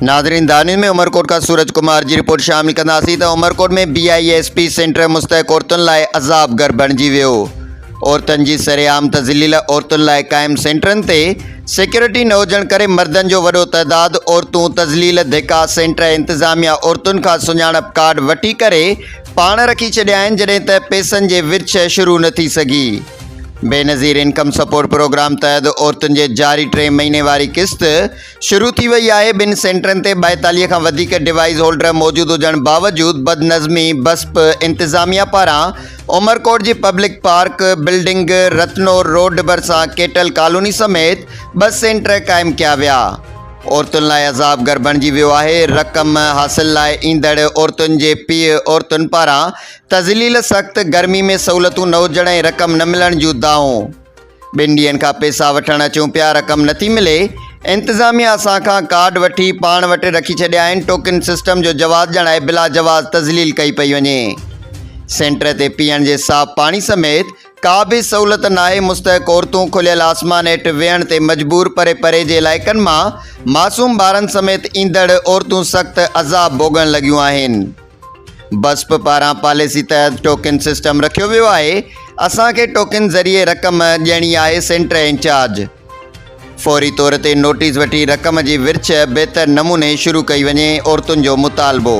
ناظرين دانين ۾ عمرڪوٽ کان سورج ڪمار جي رپورٽ شامل ڪنداسين ته Umerkot ۾ B I S P centre مستحق عورتن لاء عذاب گهر بڻجي ويو عورتن جي سرعام تذليل عورتن لاء قائم سينٽرن تي سيڪيورٽي نه هجڻ ڪري مردن جو وڏو تعداد عورتون تذليل ڌڪا سينٽر انتظاميا عورتن کان سڃاڻپ ڪارڊ وٺي ڪري پاڻ رکي ڇڏيا آهن جڏهن ته پئسن جي ورڇ شروع نه ٿي سگهي بينظير انڪم سپورٽ پروگرام تحت عورتن جي جاري ٽئين مهيني واري قسط شروع ٿي وئي آهي، ٻن سينٽرن تي 42 کان وڌيڪ ڊوائيس هولڊر موجود هجڻ باوجود بدنظمي بسپ انتظاميا پاران عمرڪوٽ جي public park building Ratnor road ڀرسان ڪيٽل ڪالوني سميت ٻه سينٽر قائم ڪيا ويا. عورتن لاء عذاب گهر بڻجي ويو آهي، رقم حاصل لاء ايندڙ عورتن جي پيء عورتن پاران تذليل سخت گرمي ۾ سهولتون نه هجڻ ۽ رقم نه ملڻ جون دانهون. ٻن ڏينهن کان پئسا وٺڻ اچون پيا رقم نٿي ملي، انتظاميا اسان کان ڪارڊ وٺي پاڻ وٽ رکي ڇڏيا آهن، ٽوڪن سسٽم جو جواز ڄاڻائي بلا جواز تذليل ڪئي پئي وڃي. سينٽر تي پيئڻ جي صاف پاڻي سميت ڪا به سهولت ناهي، مستحق عورتون کليل آسمان هيٺ ويهڻ تي مجبور، پري پري جي علائقن مان معصوم ٻارن سميت ايندڙ عورتون سخت عذاب ڀوڳڻ لڳيون آهن. بسپ پاران پاليسي تحت ٽوڪن سسٽم رکيو ويو آهي، اسان کي ٽوڪن ذريعي رقم ڏيڻي آهي، سينٽر انچارج فوري طور تي نوٽيس وٺي رقم جي ورڇ بهتر نموني شروع ڪئي وڃي، عورتن جو مطالبو.